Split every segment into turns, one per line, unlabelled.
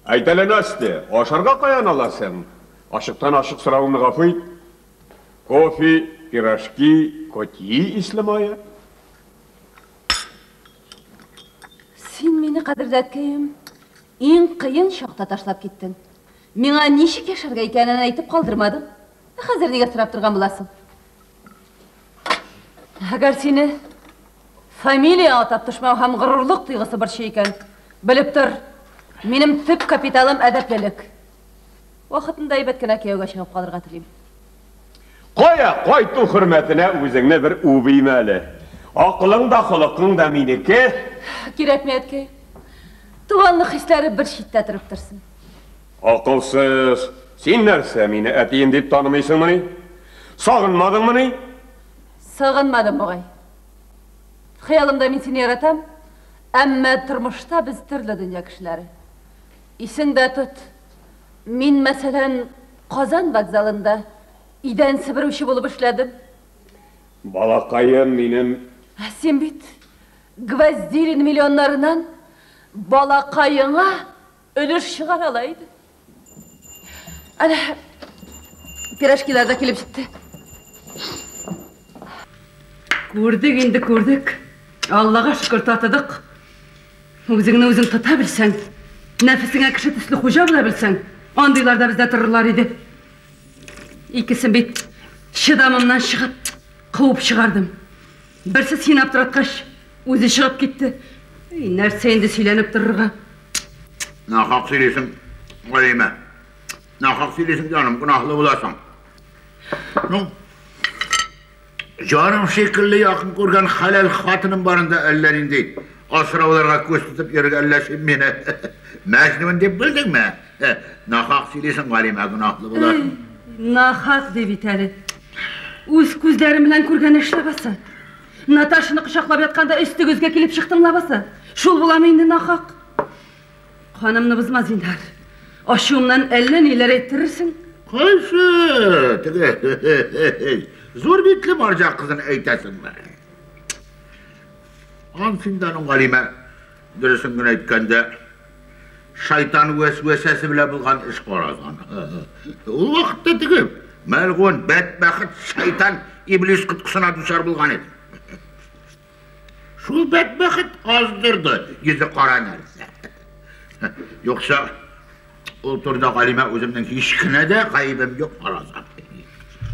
Әйт әле, Настя, ашарга каян аласың? Ачыктан-ачык соравымны гафу ит. Кофе, пирожки, котьи исле мае.
Син мине, кадерләткәем, иң кыен чакта ташлап киттең. Миңа ничек яшәргә икәнен әйтеп калдырмадың. Ә хәзер нигә сорап торган буласың? Әгәр сине фамилия атап төшмәү һәм горурлык тойгысы борчый икән, белеп тор, минем төп капиталым әдәплелек. Вакытында әйбәт кенә кияүгә чыгып калырга телим.
Кая, кайту хөрмәтенә үзеңне бер үбим әле. Акылың да, холыкың да минеке.
Кирәкми, әткәй. Туганлык хисләре бер читтә торып торсын.
Акылсыз! Син нәрсә, мине әтием дип танымыйсыңмыни? Сагынмадыңмыни?
Сагынмадым бугай. Хыялымда мин сине яратам, әмма тормышта без төрле дөнья кешеләре. Исеңдә тот, мин, мәсәлән, Казан вокзалында идән себерүче булып эшләдем.
Балакаем минем.
Ә син бит Гвоздилин миллионнарыннан балакаеңа өлеш чыгара ала идең. Әнә, пирожкилар да килеп җитте. Күрдек инде, күрдек. Аллага шөкер, татыдык. Үзеңне үзең тота белсәң, нәфесеңә кеше төсле хуҗа була белсәң, андыйлар да бездә торырлар иде. Икесен бит чыдамымнан чыгып, куып чыгардым. Берсе сине аптыраткач, үзе чыгып китте. Эй, нәрсә инде сөйләнеп торырга?
Нахак сөйлисең, Галимә. Нахак сөйлисең, җаным, гөнаһлы буласың. Ну, Җаным шикелле якын күргән хәләл хатыным барында әллә нинди асрауларга күз тотып йөрергә әллә син мине Мәҗнүн дип белдеңме? Нахак сөйлисең, Галимә, гөнаһлы буласың.
Нахак ди бит әле. Үз күзләрем белән күргән эш ләбаса. Наташаны кочаклап ятканда өстегезгә килеп чыктым ләбаса. Шул буламы инде нахак? Канымны бозма, зинһар. Ачуымнан әллә ниләр әйттерерсең.
Кайсы? Теге зур битле марҗа кызын әйтәсеңме? Ансында аның Галимә, дөресен генә әйткәндә, шайтан вәсвәсәсе белән булган эш каразан. Ул вакытта теге мәлгун, бәдбәхет шайтан иблис коткысына дучар булган иде. Шул бәдбәхет аздырды, йөзе кара нәрсә. Юкса, ул турыда Галимә үземнең һич кенә дә гаебем юк, караса.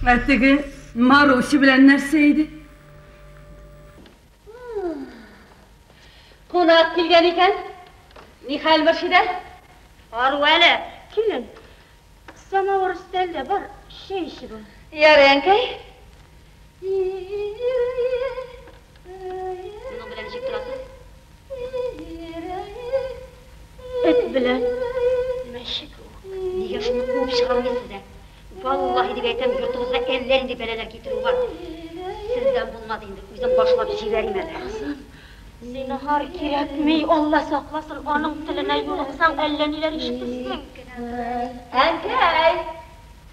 Ә теге Маруся белән нәрсә иде? Кунак килгән икән. Нихәл, Мөршидә?
Ару әле. Килен, самавыр өстәлдә бар, чәй эчеп ал.
Ярый, әнкәй.
Моның белән ничек торасыз?
Эт белән мәче кебек.
Нигә шуны куып чыгармыйсыз, ә? Валлаһи дип әйтәм, йортыгызга әллә нинди бәлаләр китерү бар. Сездән булмады инде, үзем башлап җибәрим әле.
Кызым, зинһар кирәкми, Алла сакласын, аның теленә юлыксаң, әллә ниләр ишетерсең.
Әнкәй,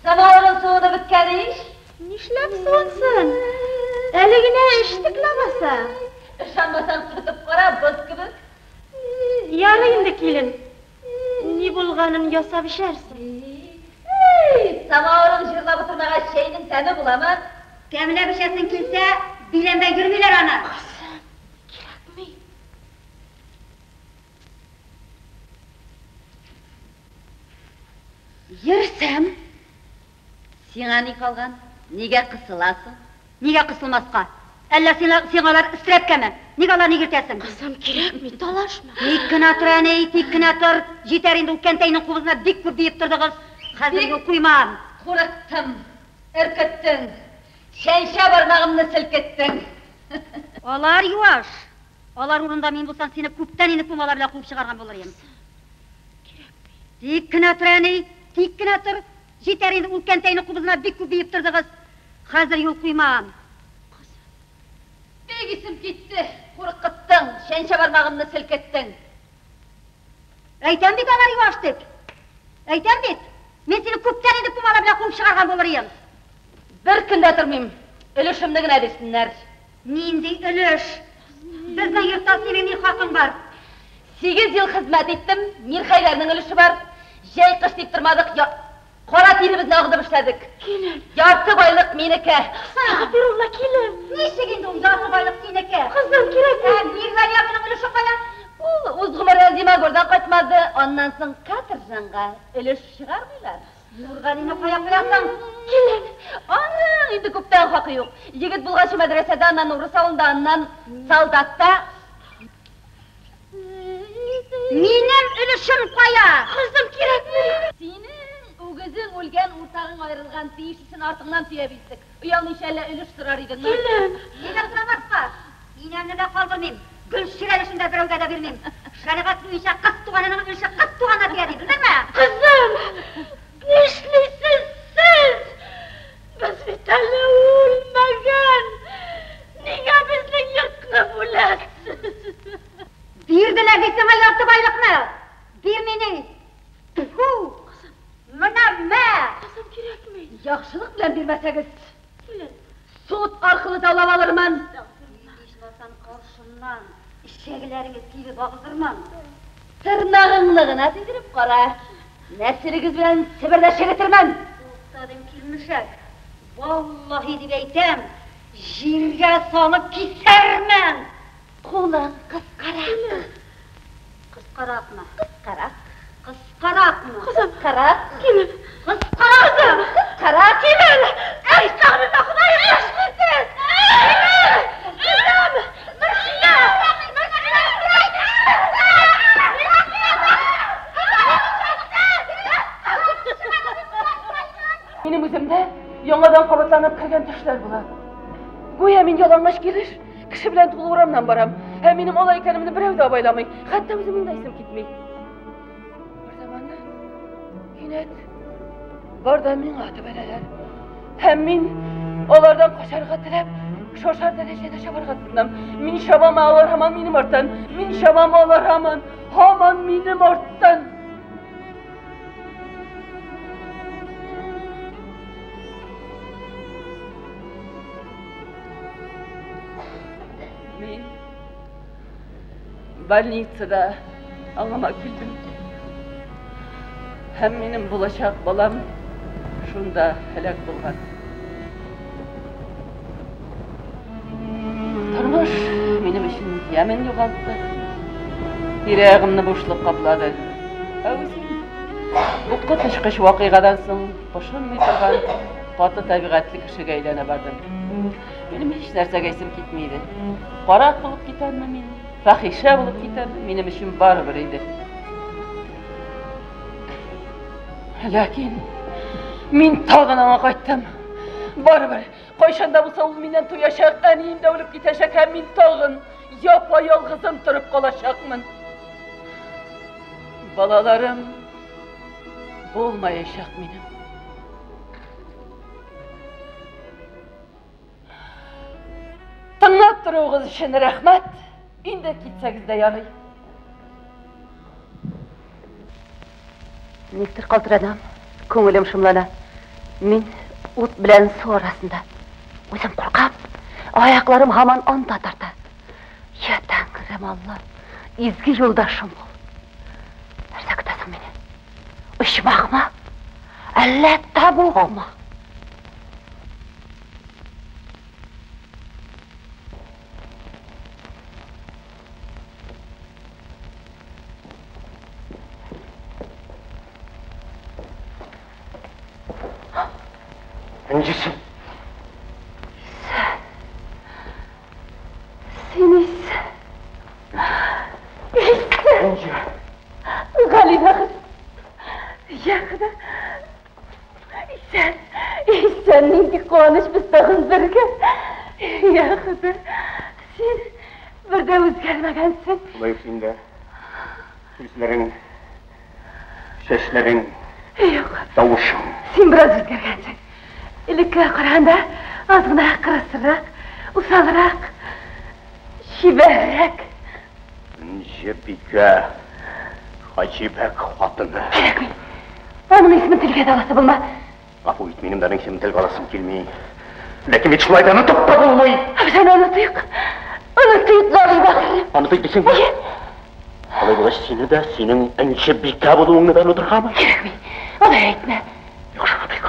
самавырың суынып беткән ич.
Нишләп суынсын? Әле генә эчтек ләбаса.
Ышанмасаң, тотып кара, боз кебек.
Ярый инде, килен. Ни булганын ясап эчәрсең.
Әй, самавырың җырлап утырмагач, чәйнең тәме буламы?
Тәмләп эчәсең килсә, биләмдә йөрмиләр аны.
Кызым, кирәкми.
Йөрсәм, Сиңа ни калган? Нигә кысыласың? Нигә кысылмаска? Әллә сиңа алар өстерәпкәме? Нигә аларны йөртәсең?
Кызым, кирәкми, талашма.
Тик кенә тор, әни, тик кенә тор. Җитәр инде, ул кәнтәйнең кубызына бик күп биеп тордыгыз. Хәзер юл куймам.
Курыктым, өркеттең, чәнчә бармагымны селкеттең.
Алар юаш. Алар урынында мин булсам, сине күптән инде пумала белән куып чыгарган булыр идем.
Кирәкми.
Тик кенә тор, әни, тик кенә тор. Җитәр инде, ул кәнтәйне кубызына бик күп биеп тордыгыз. Хәзер юл куймам.
Кызым.
Бик исем китте, куркыттың, чәнчә бармагымны селкеттең.
Әйтәм бит, алар юаш дип. Әйтәм бит. Мин сине күптән инде пумала белән куып чыгарган булыр идем.
Бер көн дә тормыйм, өлешемне генә бирсеннәр.
Нинди өлеш? Безнең йортта синең ни хакың бар? 8 ел хезмәт иттем, Мирхәйдәрнең өлеше бар. Җәй кыш дип тормадык, кара тиребезне агызып эшләдек.
Килен.
Ярты байлык минеке.
Әстәгъфирулла, килен.
Ничек инде ул ярты байлык синеке?
Кызым, кирәкми.
Ә Миргали абыйның өлеше кая? Ул үз гомерен Зимагурдан кайтмады, аннан соң каторжанга өлеш чыгармыйлар. Нургалине кая куясың?
Килен.
Аның инде күптән хакы юк. Егет булганчы мәдрәсәдә, аннан урыс авылында, аннан солдатта.
Минем өлешем кая? Кызым, кирәкми.
Синең үгезең үлгән, уртагың аерылган, тиешлесен артыңнан төяп илттек. Оялмыйча әллә өлеш сорар идеңме?
Килен.
Нигә сорамаска? Инәмне дә калдырмыйм. Гөлчирә өлешен дә берәүгә дә бирмим. Шәригать буенча кыз туганының өлеше кыз туганына тия ди, белдеңме?
Кызым, нишлисез сез? Без бит әле үлмәгән. Нигә безнең йортны бүләсез?
Бирделәр бит сиңа ярты байлыкны. Бирмени. Тфу! Менә мә!
Кызым, кирәкми.
Яхшылык белән бирмәсәгез,
Килен.
суд аркылы даулап алырмын.
Ичмасам каршымнан эчәгеләреңез кибеп агыздырмам. Тырнагыңны гына тидереп кара. Нәселегез белән Себердә чегетермен. Туктадым, килмешәк. Валлаһи дип әйтәм, җиргә салып кисәрмен. Кулың кыскарак. Кыскаракмы? Кыскарак. Кыскаракмы? Кыскарак.
Килен.
Кыскарак. Кыскарак.
Килен. Әстәгъфирулла, Ходаем, нишлисез? Килен. Кызым, Мөршидә.
Минем үземдә яңадан кабатланып кергән төшләр була. Гүя мин ялангач килеш, кеше белән тулы урамнан барам. Һәм минем алай икәнемне берәү дә абайламый. Хәтта үземнең дә исем китми. Бер заманны кинәт бар да миңа төбәләләр. Һәм мин алардан качарга теләп, шашар дәрәҗәдә чабарга тотынам. Мин чабам, ә алар һаман минем арттан. Мин чабам, алар һаман, һаман минем арттан. Мин больницада аңыма килдем. Һәм минем булачак балам шунда һәлак булган. Тормыш минем өчен ямен югалтты. Тирә-ягымны бушлык каплады. Ә үзем бу коточкыч вакыйгадан соң пошынмый торган каты табигатьле кешегә әйләнә бардым. Минем һич нәрсәгә исем китми иде. Карак булып китәмме мин, фахишә булып китәмме, минем өчен барыбер иде. Ләкин мин тагын аңа кайттым. Барыбер, кайчан да булса ул миннән туячак, әнием дә үлеп китәчәк һәм мин тагын япа-ялгызым торып калачакмын. Балаларым булмаячак минем. Тыңлап торуыгыз өчен рәхмәт. Инде китсәгез дә ярый. Никтер калтыранам, күңелем шомлана. Мин ут белән су арасында. Үзем куркам, аякларым һаман анда тарта. Я Тәңрем Алла, изге юлдашым бул. Нәрсә көтәсең мине? Очмакмы? Әллә табугымы?
Энҗесен.
Син исә. Исә.
Энҗе.
Гали бәгырь. Я Хода. Исән. Исән, нинди куаныч без тагын бергә. Я Хода. Син бер дә үзгәрмәгәнсең.
Шулай ук син дә. Күзләрең, чәчләрең,
Юк.
тавышың.
Син бераз үзгәргәнсең. Элеккегә караганда аз гына кырысрак, усалрак, чибәррәк.
Энҗе бикә, Хаҗибәк хатыны.
Кирәкми. Аның исемен телгә дә аласы булма.
Гафу ит, минем дә аның исемен телгә аласым килми. Ләкин бит шулай да онытып та булмый.
Без аны онытыйк. Онытыйк, Гали бәгырем.
Онытыйк дисеңме?
Әйе.
Алай булгач, сине дә, синең Энҗе бикә булуыңны да онытыргамы?
Кирәкми. Алай әйтмә.
Яхшы, онытыйк.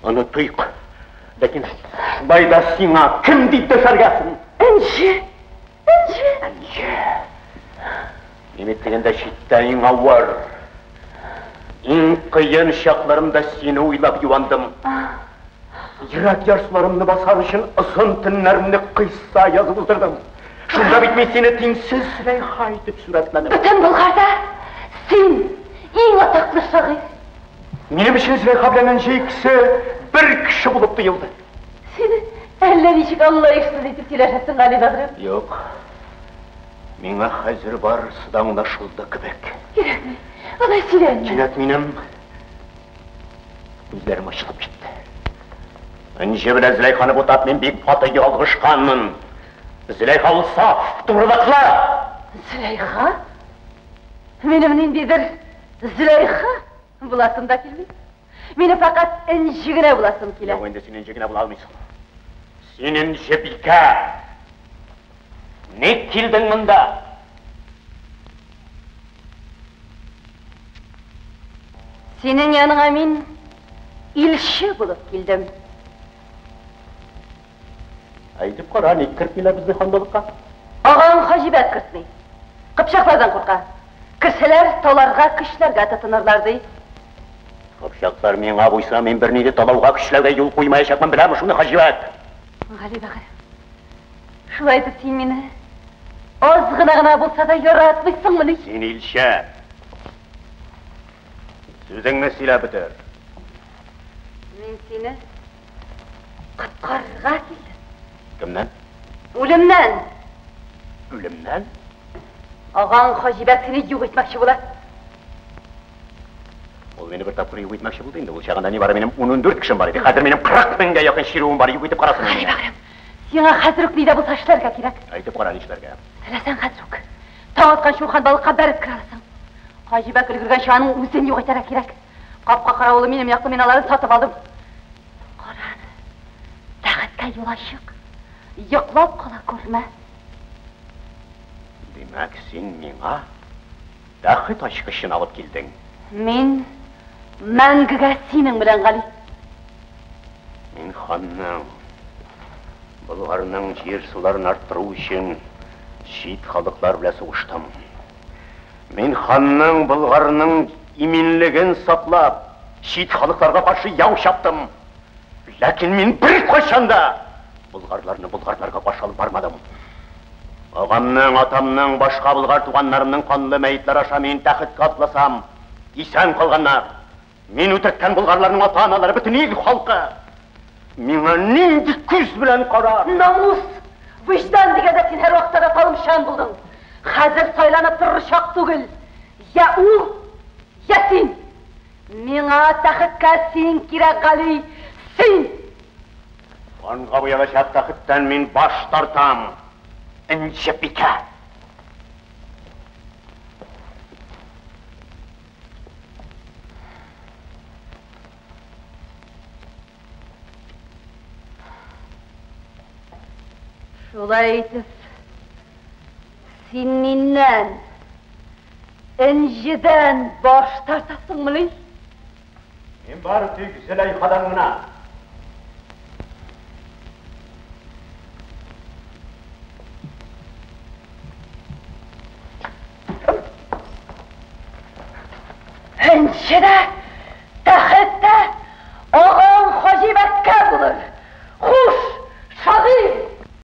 Онытыйк. Ләкин шулай да сиңа кем дип дәшәргә соң?
Энҗе. Энҗе.
Энҗе. Мин бит дигәндә читтә иң авыр, иң кыен чакларымда сине уйлап юандым. Йөрәк ярсуларымны басар өчен озын төннәремне кыйсса язып уздырдым. Шунда бит мин сине тиңсез Зөләйха итеп сурәтләдем.
Бөтен Болгарда син иң атаклы шагыйрь.
Минем өчен Зөләйха белән Энҗе икесе бер кеше булып тоелды.
Син әллә ничек аңлаешсыз итеп сөйләшәсең, Гали бәгърем.
Юк. Миңа хәзер барысы да аңлашылды кебек.
Кирәкми. Алай сөйләнмә.
Кинәт минем күзләрем ачылып китте. Энҗе белән Зөләйханы бутап мин бик каты ялгышканмын. Зөләйха ул саф, турылыклы.
Зөләйха? Минем ниндидер Зөләйха буласым да килми. Минем фәкать Энҗе генә буласым килә.
Юк инде, син Энҗе генә була алмыйсың. Син Энҗе бикә. Ник килдең монда?
Синең яныңа мин илче булып килдем.
Әйтеп кара, ник кертмиләр безне ханбалыкка?
Агаң Хаҗибәк кертми. Кыпчаклардан курка. Керсәләр, таларга, көчләргә тотынырлар, ди.
Кыпчаклар миңа буйсына, мин берни дә талауга, көчләүгә юл куймаячакмын, беләме шуны Хаҗибәк?
Гали бәгырем, шулай итеп син мине аз гына гына булса да яратмыйсыңмыни?
Син илче. Сүзеңне сөйләп бетер.
Мин сине коткарырга килдем.
Кемнән?
Үлемнән.
Үлемнән?
Агаң Хаҗибәк сине юк итмәкче була.
Ул мине бер тапкыр юк итмәкче булды инде. Ул чагында нибары минем 14 кешем бар иде. Хәзер минем 40 меңгә якын чирүем бар. Юк итеп карасын
Гали бәгырем, сиңа хәзер үк ни дә булса эшләргә кирәк.
Әйтеп кара, нишләргә?
Теләсәң хәзер үк. Таң атканчы ул ханбалыкка бәреп керә аласың. Хаҗибәк өлгергәнче аның үзен юк итәргә кирәк. Капка каравылы минем яклы, мин аларын сатып алдым. Кара аны, тәхеткә юл ачык. Йоклап кала күрмә.
Димәк, син миңа тәхет ачкычын алып килдең.
Мин мәңгегә синең белән, Гали.
Мин ханның, Болгарның җир-суларын арттыру өчен чит халыклар белән сугыштым. Мин ханның, Болгарның иминлеген саклап, чит халыкларга каршы яу чаптым. Ләкин мин беркайчан да болгарларны болгарларга каршы алып бармадым. Агамның, атамның, башка болгар туганнарымның канлы мәетләре аша мин тәхеткә атласам, исән калганнар, мин үтерткән болгарларның ата-аналары, бөтен ил халкы миңа нинди күз белән карар?
Намус, вөҗдан дигәндә син һәрвакытта да талымчан булдың. Хәзер сайланып торыр чак түгел. Я ул, я син. Миңа тәхеткә син кирәк, Гали, син!
Канга буялачак тәхеттән мин баш тартам, Энҗе бикә!
Шулай итеп, син миннән, Энҗедән баш тартасыңмыни?
Мин бары тик Зөләйхадан гына.
Энҗе дә, тәхет тә, агаң